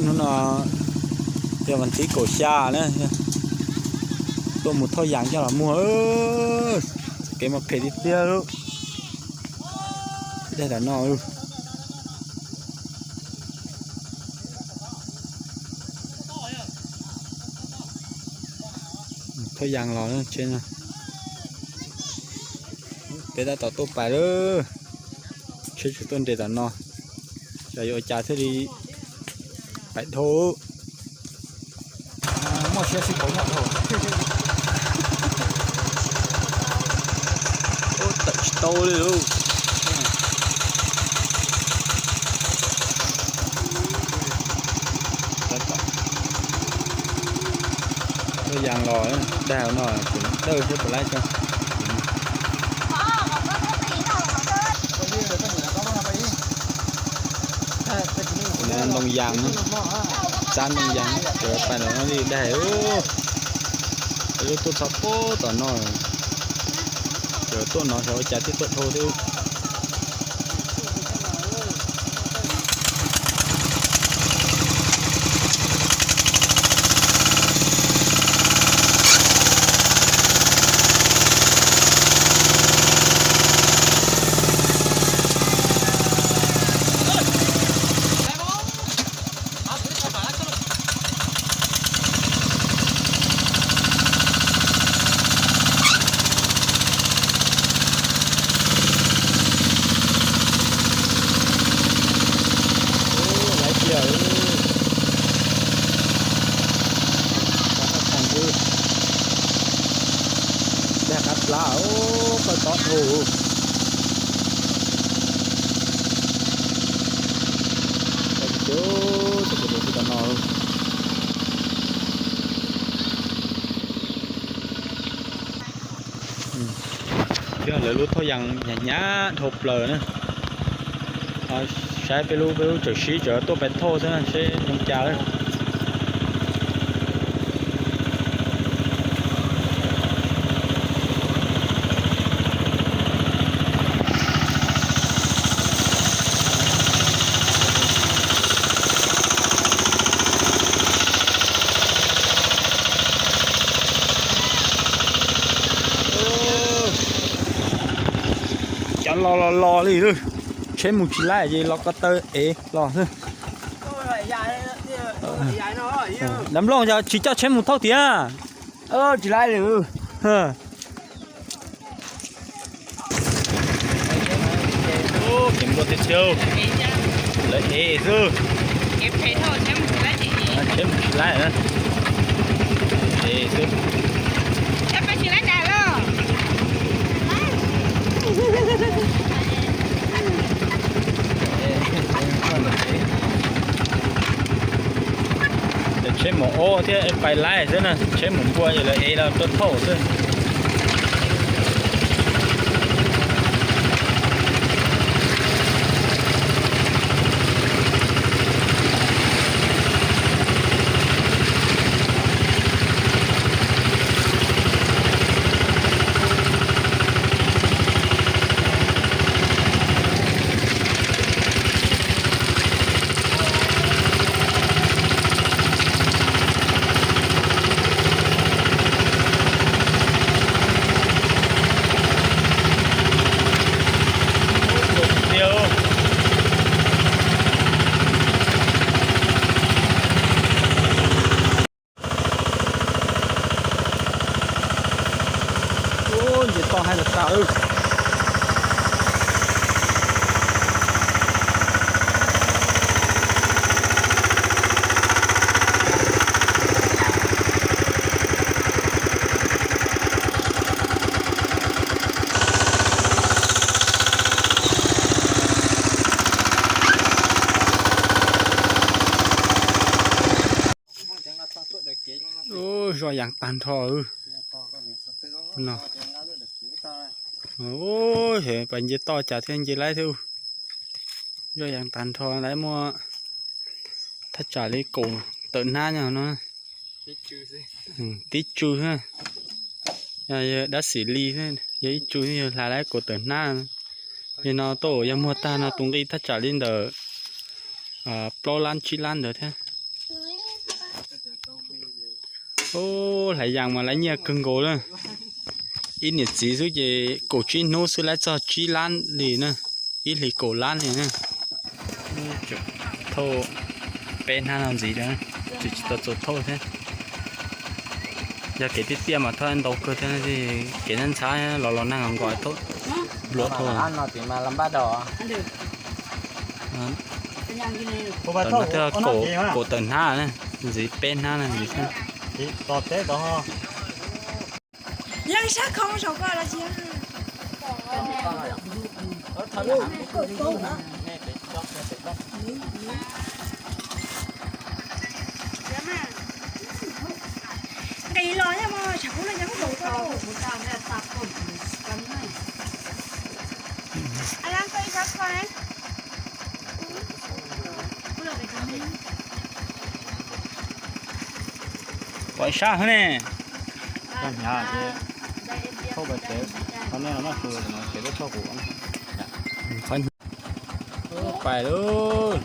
Hnub no yog vas thib kaum xya na, tuaj mus thauj yas coj los muag, kev mas phem tiag tiag lub dej tom no. Thauj yas los tsheb no, peb tab tom tuaj pais lawm, tsheb tsis tuaj nres tom no, xyov yuav ua cas thiaj li pais dhau. Muaj siab sib pauv nyob dhau. Tawm tsis tau li lauj. Thauj yas los dag no tseem dawj thiab puas laib tso. Ntoo yas, txab ntoo yas, cov pais los no li dag. Lub tuaj txog pem tom no, cov tuaj no xyov ua cas thiaj tuaj dhau thiab. Lawv tias, dag qab plab, koj tob dhau. Cov no, thiab lawv lub thauj yas hnyav hnyav dhau plaws na. Saib peb lub, peb lub tseem sib, tseem tuaj pais thauj xwb na, seb zoo cas lawm. Cov los los los li, tsheb mus tsis laib ces los ko taw ev los xwb. Dav Nplooj, yog tsis coj tsheb mus thauj tiag. Tsis laib li. Kev npua tiag tiag, lawv ev xwb. Tsheb mus tsis laib na, ev xwb. Ces tsheb mus ob thiab pais laib xwb na, tsheb mus npua ces lawv ev los tuaj thauj xwb. Nce toj hais tas tas. Zoj yas tag nrho no. Pais nce toj cas thiab nce laib thiab. Zoj yas tag nrho, lawv muaj thaj tsam li kaum tawm hnab no. Tib tsw, yog dab xim li, yog ib tsw yog hla laib kaum tawm hnab. Li no tuaj yog muag tag no tus nqi thaj tsam li ntawm plaub lab tsib lab ntawd thiab. Ub, hlais yas mas laib nyiaj kawg nkaus na. Ib niam txiv xwb ces kaum tsib hnub xwb laib txog tsib lab li na, ib hlis kaum lab li na. Thauj peb hnab no ntxiv, tsis tau txaus thauj thiab. Yog kev tiaj tiaj mas thauj ntau kawg thiab, kev ntxhab ntxhab los los nag nkaus thauj nplua dhau. Tam no twb kaum tawm hnab na, ntxiv peb hnab na ntxiv. Leej sab khoo saum ko los tsis nqis los yog mas tshav kub no yog kub kaum ko. Ab lab koj ib sab koj ne. Pom ib sab ne. Qhov hnyav ces thauj pas tsev, qhov nej noj su ces peb thauj kuv. Qhov hnyav pais lauj.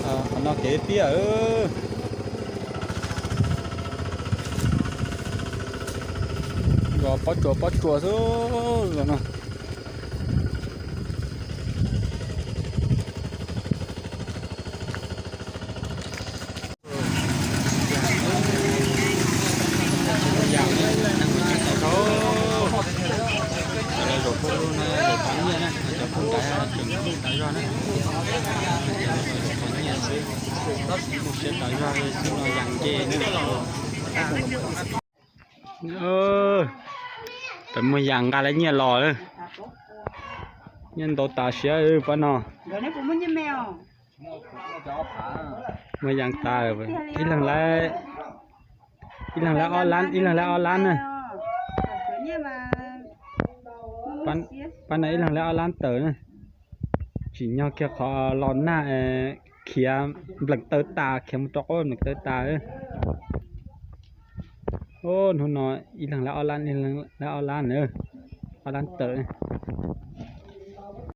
Qhov no kev tiaj. Zos pob tsuas pob tsuas xwb los no. Peb muag yas nqa lawv nyiaj los, nyiaj ntau tas siab pab no. Muag yas tas, ib leeg, ib leeg lab ob lab, ib leeg lab ob lab na. Pab no ib leeg lab ob lab tawm na. Tsim nyog kiag qhov los nag khiav npleem taw tas, khiav mus rau qub npleem taw tas. Hnub no ib leeg lab ob lab, ib leeg lab ob lab na, ob lab tawm.